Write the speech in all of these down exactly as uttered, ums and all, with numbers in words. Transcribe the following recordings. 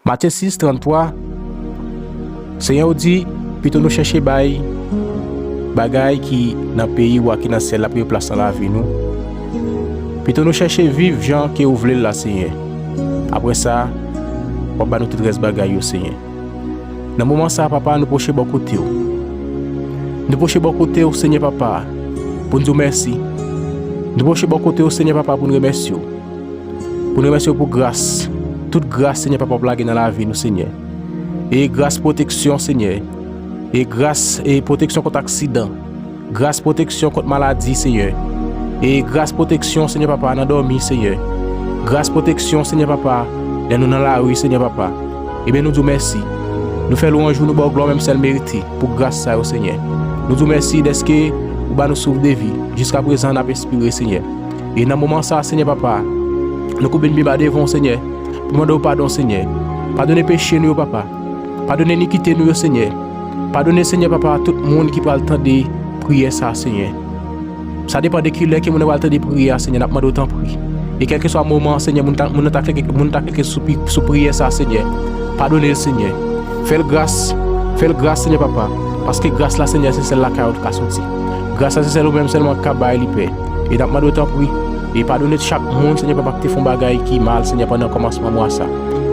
Matye sis, tranntwa, Senyè ou di, pito nou chèche bay bagay ki nan peyi w a ki nan syèl la premye plas nan lavi nou. Pito nou chèche viv jan ke ou vle l la, Senyè. Apre sa, w ap ba nou tout rès bagay yo, Senyè. Nan moman sa a, Papa, nou pwoche bò kote w. Nou pwoche bò kote w, Senyè Papa, pou n di w mèsi. Nou pwoche bò kote w, Senyè Papa, pou n remèsye w. Pou n remèsye w pou gras. Tout gras, Senyè Papa, w ap lage nan lavi nou, Senyè. E gras pwoteksyon, Senyè. E gras, e pwoteksyon kont aksidan. Gras pwoteksyon kont maladi, Senyè. E gras pwoteksyon, Senyè Papa, nan dòmi, Senyè. Gras pwoteksyon, Senyè Papa, lè nou nan lari, Senyè Papa. Ebyen, nou di w mèsi. Nou fè lwanj ou, nou ba w glwa menm sèl merite pou gras sa yo, Senyè. Nou di w mèsi dèske ou ba nou souf de vi. Jiska prezan, n ap espire, Senyè. E nan moman sa a, Senyè Papa, nou koube n byen ba devan w, Senyè, pou mande w padon, Senyè. Padone peche nou yo, Papa. Padone inikite nou yo, Senyè. Padone, Senyè Papa, tout moun ki pral tande priyè sa a, Senyè. Sa depann de kilè ke moun nan pral tande priyè a, Senyè, n ap mande w tanpri. E kèlkeswa moman an, Senyè, moun ta, moun nan ta klike, moun ta klike sou, pri- sou priyè sa a, Senyè. Padone l, Senyè. Fè l gras, fè l gras, Senyè Papa. Paske gras la, Senyè, se sèl lakay ou l ka soti. Gras la, se sèl ou menm sèlman k ka bay li, Pè. E n ap mande w tanpri, e padone chak moun, Senyè Papa, ki te fè yon bagay ki mal, Senyè, pandan kòmansman mwa sa.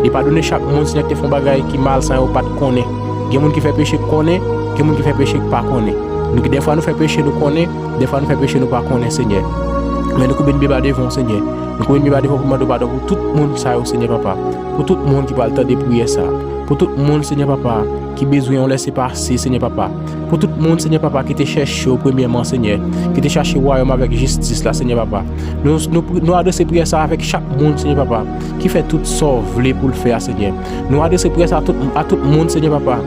E padone chak moun, Senyè, ki te fè yon bagay ki mal san yo pa t konnen. Gen moun ki fè peche konnen, gen moun ki fè peche pa konnen. Nou, dèfwa nou fè peche nou konnen, dèfwa nou fè peche nou pa konnen, Senyè. Men nou koube n byen ba devan w, Senyè. Nou koube n byen ba devan w pou mande w padon pou tout moun sa yo, Senyè Papa. Pou tout moun ki pral tande priyè sa. Pou tout moun, Senyè Papa, ki bezwen yon lèse pase, Senyè Papa. Pou tout moun, Senyè Papa, ki te chèche w premyèman, Senyè, ki te chache wayòm avèk jistis la, Senyè Papa. Nou, nou, nou adrese priyè sa avèk chak moun, Senyè Papa, ki fè tout sa w vle pou l fè a, Senyè. Nou adrese priyè sa a tout, a tout moun, Senyè Papa,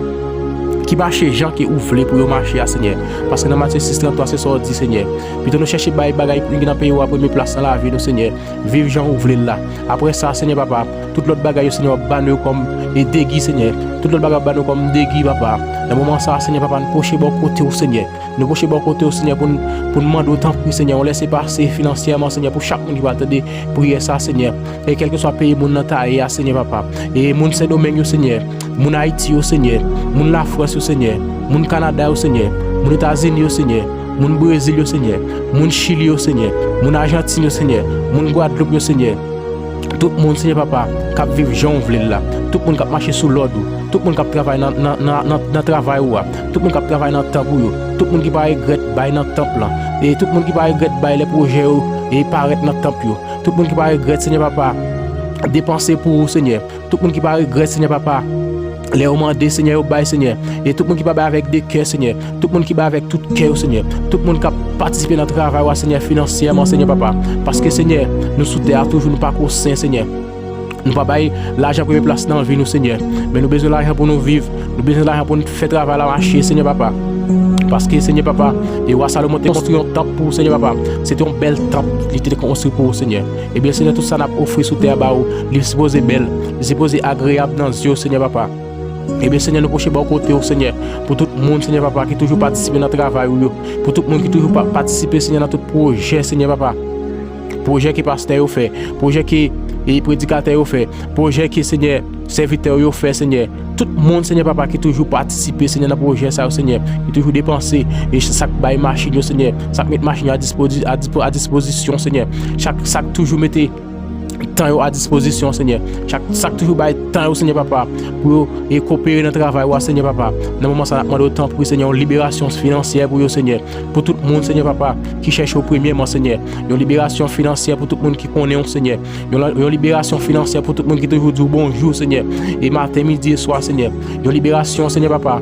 ki mache jan ke ou vle pou yo mache a, Senyè. Paske nan Matye sis tranntrwa, se sa w di, Senyè. Pito nou chèche bay bagay ki nan peyi w a premye plas nan lavi nou, Senyè. Viv jan ou vle l la. Apre sa, Senyè Papa, tout lòt bagay yo, Senyè, w ap ba nou yo kòm e degi, Senyè. Tout lòt bagay w ap ba nou kòm degi, Papa. Nan moman sa a, Senyè Papa, n pwoche bò kote w, Senyè. Nou pwoche bò kote w, Senyè, pou n, pou n mande w tanpri, Senyè, yon lèse pase finansyèman, Senyè, pou chak moun ki pral tande priyè sa, Senyè. E kèlkeswa peyi moun nan ta ye a, Senyè Papa. E moun Sendomeng yo, Senyè. Moun Ayiti yo, Senyè. Moun Lafrans yo, Senyè. Moun Kanada yo, Senyè. Moun Etazini yo, Senyè. Moun Brezil yo, Senyè. Moun Chili yo, Senyè. Moun Ajantin yo, Senyè. Moun Gwadloup yo, Senyè. Tout moun, Senyè Papa, k ap viv jan w vle l la. Tout moun k ap mache sou lòd ou. Tout moun k ap travay nan, nan, nan, nan, nan travay ou a. Tout moun k ap travay nan tanp ou yo. Tout moun ki pa regrèt bay nan tanp lan. E tout moun ki pa regrèt bay lè pwojè yo e parèt nan tanp yo. Tout moun ki pa regrèt, Senyè Papa, depanse pou ou, Senyè. Tout moun ki pa regrèt, Senyè Papa, lè yo mande, Senyè, yo bay, Senyè. E tout moun ki pa bay avèk de kè, Senyè. Tout moun ki bay avèk tout kè yo, Senyè. Tout moun k ap patisipe nan travay ou a, Senyè, finansyèman, Senyè Papa. Paske, Senyè, nou sou tè a toujou, nou pako sen, Senyè. Nou pa bay lajan premye plas nan vi nou, Senyè. Men nou bezwen lajan pou nou viv. Nou bezwen lajan pou n fè travay la mache, Senyè Papa. Paske, Senyè Papa, e wa Salomon te konstwi yon tanp pou ou, Senyè Papa. Se te yon bèl tanp li te konstwi pou ou, Senyè. Ebyen, Senyè, tout sa n ap ofri sou tè a ba ou, li sipoze bèl, li sipoze agreyab nan zye w, Senyè Papa. Ebyen, Senyè, nou pwoche bò kote w, Senyè, pou tout moun, Senyè Papa, ki toujou patisipe nan travay ou yo, pou tout moun ki toujou pa- patisipe, Senyè, nan tout pwojè, Senyè Papa. Pwojè ke pastè yo fè, pwojè ke, e, predikatè yo fè, pwojè ke, Senyè, sèvitè yo fè, Senyè. Tout moun, Senyè Papa, ki toujou patisipe, Senyè, nan pwojè sa yo, Senyè, ki toujou depanse, e sa k bay machin yo, Senyè, sa k met machin yo a dispozi- a dispo- a dispozisyon, Senyè, chak sa k toujou mete tan yo a dispozisyon, Senyè. Chak sa k toujou bay tan yo, Senyè Papa, pou yo e kopere nan travay ou a, Senyè Papa. Nan moman sa, n ap mande w tanpri, Senyè, yon liberasyon finansyè pou yo, Senyè. Pou tout moun, Senyè Papa, ki chèche w premyèman, Senyè. Yon liberasyon finansyè pou tout moun ki konnen w, Senyè. Yon, yon liberasyon finansyè pou tout moun ki toujou di w bonjou, Senyè. E maten, midi e swa, Senyè. Yon liberasyon, Senyè Papa.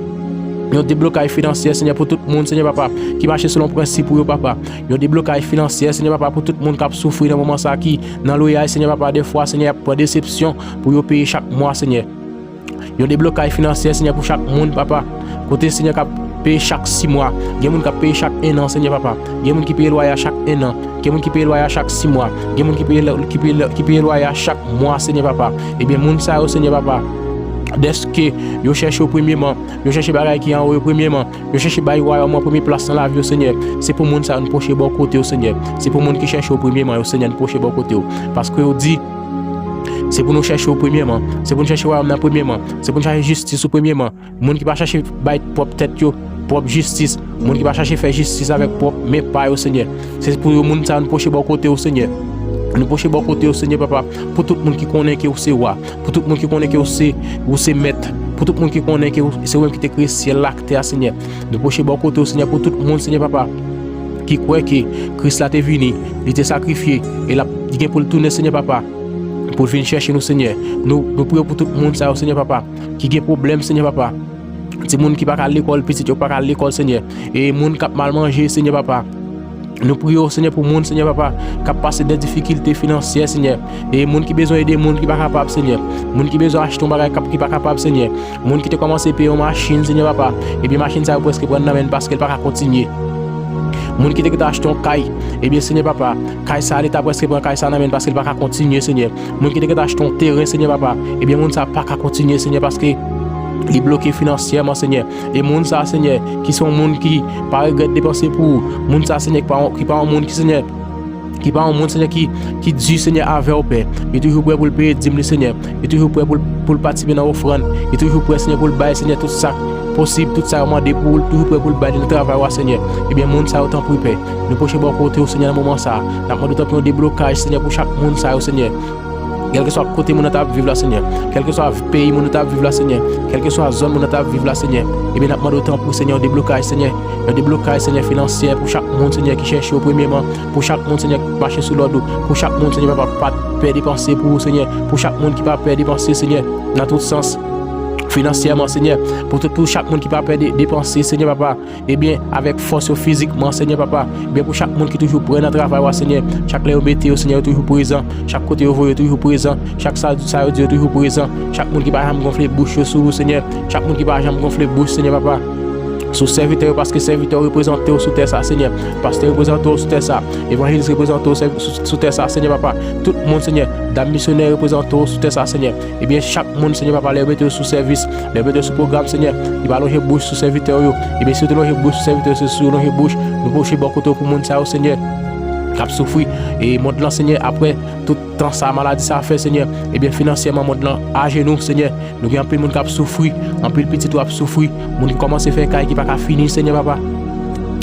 Yon deblokay finansyè, Senyè, pou tout moun, Senyè Papa, ki mache selon prensip ou yo, Papa. Yon deblokay finansyè, Senyè Papa, pou tout moun k ap soufri nan moman sa a, ki nan loyay, Senyè Papa, dèfwa, Senyè, y ap pran desepsyon pou yo peye chak mwa, Senyè. Yon deblokay finansyè, Senyè, pou chak moun, Papa. Kote, Senyè, k ap peye chak sis mwa. Gen moun k ap peye chak ennan, Senyè, Papa. Gen moun ki peye lwaye a chak ennan. Gen moun ki peye lwaye a chak sis mwa. Gen moun ki peye, ki peye, ki peye lwaye a chak mwa, Senyè, Papa. Ebyen, moun sa yo, Senyè, Papa, dèske yo chèche w premyèman, yo chèche bagay ki anwo yo premyèman, yo chèche bay wayòm ou an premye plas nan lavi yo, Senyè. Se pou moun sa yo n pwoche bò kote w, Senyè. Se pou moun ki chèche w premyèman yo, Senyè, n pwoche bò kote w. Paske w di, Se pou nou chèche w premyèman. Se pou nou chèche wayòm nan premyèman. Se pou nou chache jistis ou premyèman. Moun ki pa chache bay pwòp tèt yo pwòp jistis, moun ki pa chache fè jistis avèk pwòp men pa yo, Senyè. Se pou yo moun sa yo nou pwoche bò kote w, Senyè. Nou pwoche bò kote w, Senyè, papa, pou tout moun ki konnen ke w se wa, pou tout moun ki konnen ke w se, ou se mèt, pou tout moun ki konnen ke w se ou menm ki te kreye syèl la ak tè a, Senyè. Nou pwoche bò kote w, Senyè, pou tout moun, Senyè, papa, ki kwè ke Kris la te vini, li te sakrifye, e l ap, li gen pou l tounen, Senyè, papa, pou l vin chèche nou, Senyè. Nou, nou priye pou tout moun sa yo, Senyè, papa, ki gen pwoblèm, Senyè, papa. Timoun ki pa ka al lekòl, pitit yo pa ka al lekòl, Senyè. E moun k ap mal manje, Senyè, papa. Nou priye w, Senyè, pou moun, Senyè, papa, k ap pase de difikilte finansyè, Senyè. E moun ki bezwen ede moun ki pa kapab, Senyè. Moun ki bezwen achte yon bagay k ap, ki pa kapab, Senyè. Moun ki te kòmanse peye yon machin, Senyè, papa. Ebyen, machin sa yo prèske pran nan men l paske l pa ka kontinye. Moun ki te gentan achte yon kay, ebyen, Senyè, papa, kay sa a, Leta prèske pran kay sa a nan men l paske l pa ka kontinye, Senyè. Moun ki te gentan achte yon teren, Senyè, papa, ebyen, moun sa a pa ka kontinye, Senyè, paske li bloke finansyèman, Senyè. E moun sa a, Senyè, ki se yon moun ki pa regrèt depanse pou ou. Moun sa a, Senyè, ki pa yon, ki pa yon moun ki, Senyè, ki pa yon moun, Senyè, ki, ki di, Senyè, avè w, Pè. Li toujou prè pou l peye dim li, Senyè. Li toujou prè pou l, pou l patisipe nan ofrann. Li toujou prè, Senyè, pou l bay, Senyè, tout sa k posib, tout sa yo mande pou ou, li toujou prè pou l bay li nan travay ou a, Senyè. Ebyen, moun sa yo, tanpri, Pè. Nou pwoche bò kote w, Senyè, nan moman sa a. N ap mande w, tanpri, yon deblokaj, Senyè, pou chak moun sa yo, Senyè. Kèlkeswa kote moun nan ta ap viv la, Senyè. Kèlkeswa peyi moun nan ta ap viv la, Senyè. Kèlkeswa zòn moun nan ta ap viv la, Senyè. Ebyen, n ap mande w tanpri, Senyè, yon deblokaj, Senyè. Yon deblokaj, Senyè, finansyè pou chak moun, Senyè, ki chèche w premyèman. Pou chak moun, Senyè, ki mache sou lòd ou. Pou chak moun, Senyè, papa, pa pè depanse pou ou, Senyè. Pou chak moun ki pa pè depanse, Senyè, nan tout sans. Finansyèman, Senyè. Pou tout, pou chak moun ki pa pè de, depanse, Senyè, papa. Ebyen, avèk fòs yo fizikman, Senyè Papa. Ebyen, pou chak moun ki toujou prè nan travay ou a, Senyè. Chak lè yo mete yo, Senyè, yo toujou prezan. Chak kote yo voye yo, toujou prezan. Chak sa, sa yo di yo, toujou prezan. Chak moun ki pa janm gonfle bouch yo sou ou, Senyè. Chak moun ki pa janm gonfle bouch, Senyè Papa. Sou sèvitè yo, paske sèvitè yo reprezante w sou tè sa, Senyè. Pastè yo reprezante w sou tè sa. Evanjelis reprezante w sou, sou tè sa, Senyè Papa. Tout moun, Senyè. Dam misyonè reprezante w sou tè sa, Senyè. Ebyen, chak moun, Senyè Papa, lè yo mete yo sou sèvis, lè yo mete yo sou pwogram, Senyè, yo pa lonje bouch sou sèvitè yo. Ebyen, si yo te lonje bouch sou sèvitè yo, se sou yo lonje bouch. Nou pwoche bò kote w pou moun sa yo, Senyè, k ap soufri. E mond lan, Senyè, apre tout tan sa, maladi sa fè, Senyè, ebyen, finansyèman, mond lan ajenou, Senyè. Nou gen anpil moun k ap soufri, anpil pitit ou ap soufri, moun ki kòmanse fè kay ki pa ka fini, Senyè Papa.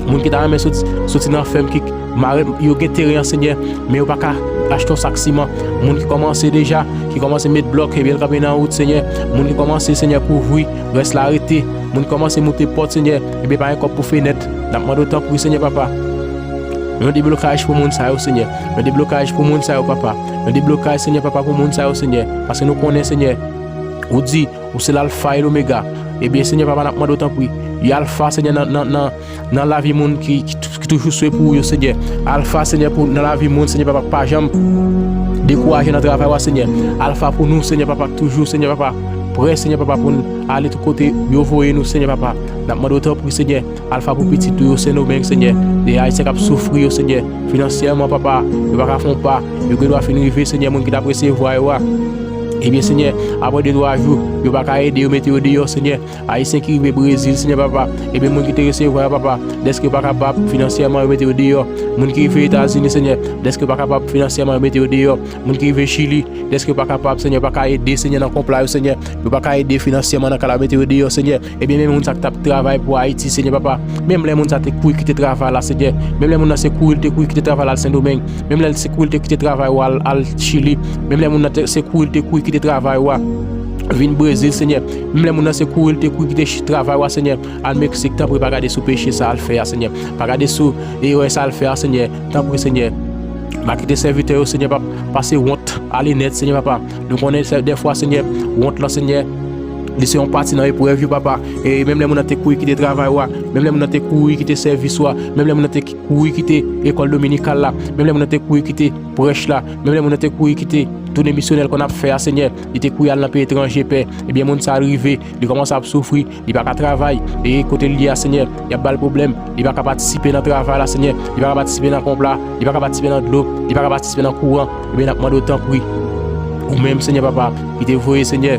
Moun ki ta renmen soti, soti nan fèm ki mare, yo gen teren an, Senyè, men yo pa ka achte yon sak siman. Moun ki kòmanse deja, ki kòmanse met blòk, ebyen, l kanpe nan wout, Senyè. Moun ki kòmanse, Senyè, kouvri, rès la rete. Moun ki kòmanse moute pòt, Senyè, ebyen, pa gen kòb pou fenèt. N ap mande w tanpri, Senyè Papa. Yon deblokaj pou moun sa yo, Senyè. Yon deblokaj pou moun sa yo, Papa. Yon deblokaj, Senyè Papa, pou moun sa yo, Senyè. Paske nou konnen, Senyè, ou di, ou se Lalfa e Lomega. Ebyen, Senyè Papa, n ap mande w tanpri. Yon Alfa, Senyè, nan, nan, nan, nan lavi moun ki, ki, ki toujou swe pou ou yo, Senyè. Alfa, Senyè, pou nan lavi moun, Senyè Papa, pa janm dekouraje nan travay ou a, Senyè. Alfa pou nou, Senyè Papa, toujou, Senyè Papa, prè, Senyè Papa, pou n ale tout kote yo voye nou, Senyè Papa. N ap mande w tanpri, Senyè, Alfa pou pitit ou yo, Sendomeng, Senyè. De Ayisyen k ap soufri yo, Senyè, finansyèman, Papa, yo pa ka fè yon pa, yo gen dwa fin rive, Senyè, moun ki t ap resevwa yo a. Ebyen, Senyè, apre de twa jou, yo pa ka ede yo, mete yo deyò, Senyè. Ayisyen ki rive Brezil, Senyè Papa. Ebyen, moun ki te resevwa yo, Papa, dèske yo pa kapab finansyèman, yo mete yo deyò. Moun ki rive Etazini, Senyè, dèske yo pa kapab finansyèman, yo mete yo deyò. Moun ki rive Chili, dèske yo pa kapab, Senyè, yo pa ka ede, Senyè, nan konpla yo, Senyè. Yo pa ka ede finansyèman nan ka la, yo mete yo deyò, Senyè. Ebyen, menm moun sa ki t ap travay pou Ayiti, Senyè Papa. Menm lè moun sa te kouri kite travay la, Senyè. Menm lè moun nan se kouri l te kouri kite travay la al Sendomeng. Menm lè l se kouri l te kite travay ou al, al Chili. Menm lè moun nan te, se kouri l te kouri kite travay ou a vin Brezil, Senyè. Menm lè moun nan se kouri l te kouri kite ch-, travay ou a, Senyè, al Meksik, tanpri pa gade sou peche sa al fè a, Senyè. Pa gade sou erè sa al fè a, Senyè. Tanpri, Senyè. Pa kite sèvitè yo, Senyè, pa pase wont ale nèt, Senyè Papa. Nou konnen se dèfwa, Senyè, wont lan, Senyè, li se yon pati nan eprèv yo, Papa. E menm lè moun nan te kouri kite travay ou a, menm lè moun nan te kouri kite sèvis ou a, menm lè moun nan te kouri kite lekòl dominikal la, menm lè moun nan te kouri kite prèch la, menm lè moun nan te kouri kite tounen misyonè l konn ap fè a, Senyè, li te kouri al nan peyi etranje, Pè. Ebyen, moun sa a rive, li kòmanse ap soufri, li pa ka travay. E kote l ye a, Senyè, y ap ba l pwoblèm. Li pa ka patisipe nan travay la, Senyè. Li pa ka patisipe nan konpla. Li pa ka patisipe nan dlo. Li pa ka patisipe nan kouran. Ebyen, n ap mande w tanpri. Ou menm, Senyè Papa, ki te voye, Senyè,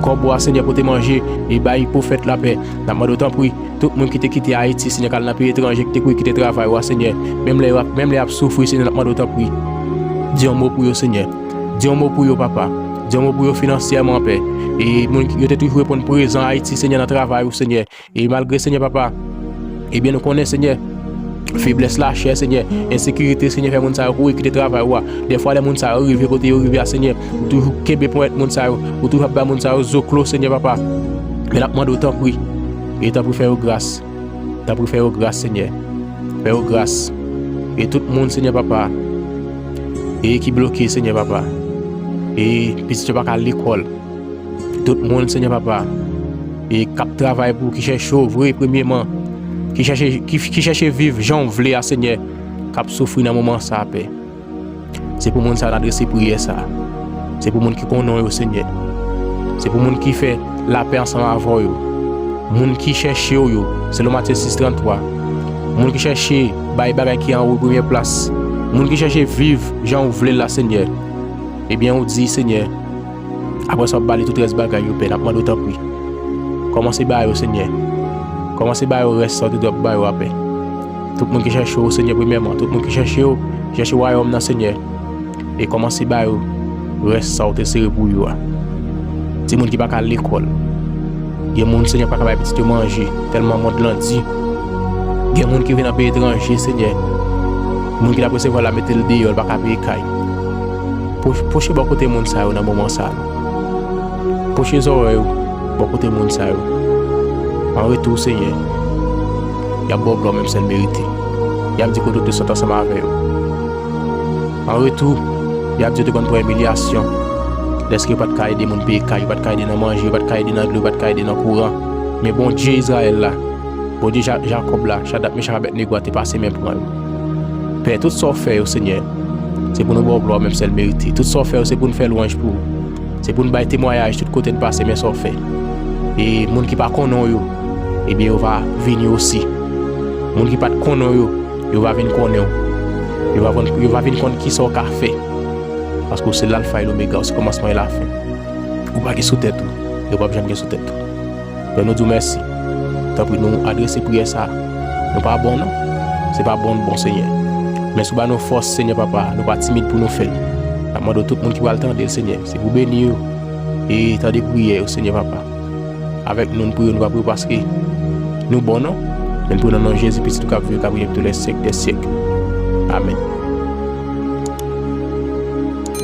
kòb ou a, Senyè, pote manje e bay pwofèt la, Pè. N ap mande w tanpri, tout moun ki te kite Ayiti, Senyè, k al nan peyi etranje, ki te kouri kite travay ou a, Senyè. Menm lè y ap, menm lè y ap soufri, Senyè, n ap mande w tanpri. Di yon mo pou yo, Senyè. Di yon mo pou yo, papa. Di yon mo pou yo finansyèman, Pè. E moun ki, yo te toujou reponn prezan Ayiti, Senyè, nan travay ou, Senyè. E malgre, Senyè, papa, ebyen, nou konnen, Senyè, feblès lachè, Senyè, ensekirite, Senyè, fè moun sa yo kouri kite travay ou a. Dèfwa, lè moun sa yo rive kote yo rive a, Senyè, ou toujou kenbe ponyèt moun sa yo. Ou toujou ap bay moun sa yo zoklo, Senyè, papa. Men n ap mande w, tanpri. E tanpri, fè yo gras. Tanpri, fè yo gras, Senyè. Fè yo gras. E tout moun, Senyè, papa, e ki bloke, Senyè, papa. E pitit yo pa ka al lekòl. Tout moun, Senyè, papa, e k ap travay pou, ki chèche w vre, premyeman, ki chèche, ki, ki chèche viv jan w vle a, Senyè, k ap soufri nan moman sa a, Pè. Se pou moun sa yo n adrese priyè sa a. Se pou moun ki konnen w yo, Senyè. Se pou moun ki fè lapè ansanm avè w yo. Moun ki chèche w yo, selon Matye sis trant twa. Moun ki chèche bay bagay ki anwo premye plas. Moun ki chèche viv jan w vle l la, Senyè. Ebyen, ou di, Senyè, apre sa, w ap ba li tout rès bagay yo, Pè. N ap mande w, tanpri. Kòmanse ba yo, Senyè. Kòmanse ba yo rès sa w te di w ap ba yo a, Pè. Tout moun ki chèche w, Senyè, premyèman. Tout moun ki chèche w, ki chèche wayòm nan, Senyè. E kòmanse ba yo rès sa w te sere pou yo a. Timoun ki pa ka al lekòl. Gen moun, Senyè, pa ka bay pitit yo manje, tèlman mond lan di. Gen moun ki vin nan peyi etranje, Senyè. Moun ki t ap resevwa la mete l deyò, l pa ka peye kay. Pwoche, pwoche bò kote moun sa yo nan moman sa a. Pwoche zòrèy ou bò kote moun sa yo. An retou, Senyè, y ap ba w glwa menm sèl merite. Y ap di kote w te sot ansanm avè yo. An retou, y ap di yo te konn pran imilyasyon. Dèske yo pa t ka ede moun peye kay, yo pa t ka ede nan manje, yo pa t ka ede nan dlo, yo pa t ka ede nan kouran. Men Bondye Izrayèl la, Bondye Ja-, Jakòb la, Chadrak, Mechak, Abèdnego a te pase men pran yo. Pè, tout sa w fè yo, Senyè, se pou nou ba w glwa menm sèl merite. Tout sa w fè yo, se pou n fè lwanj pou ou. Se pou n bay temwayaj tout kote n pase, men sa w fè. E moun ki pa konnen w yo, ebyen, yo va vini osi. Moun ki pa t konnen w yo, yo va vin konnen w. Yo va, yo va vin konn ki sa w ka fè. Paske w se Lalfa e Lomega, w se kòmansman e lafen. Ou pa gen sou tèt ou, e w p ap janm gen sou tèt ou. Pè, nou di w mèsi. Tanpri, nou adrese priyè sa a. Nou pa bon, non. Se pa bon n bon, Senyè. Men si w ba nou fòs, Senyè Papa, nou pa timid pou nou fè l. N ap mande w tout moun ki pral tande l, Senyè, se pou w beni yo e tande priyè yo, Senyè Papa. Avèk nou, n priye, nou pa priye paske nou bon, non. Men n priye nan non Jezi, Pitit ou k ap viv, k ap règne pou tout lè syèk dè syèk. Amèn.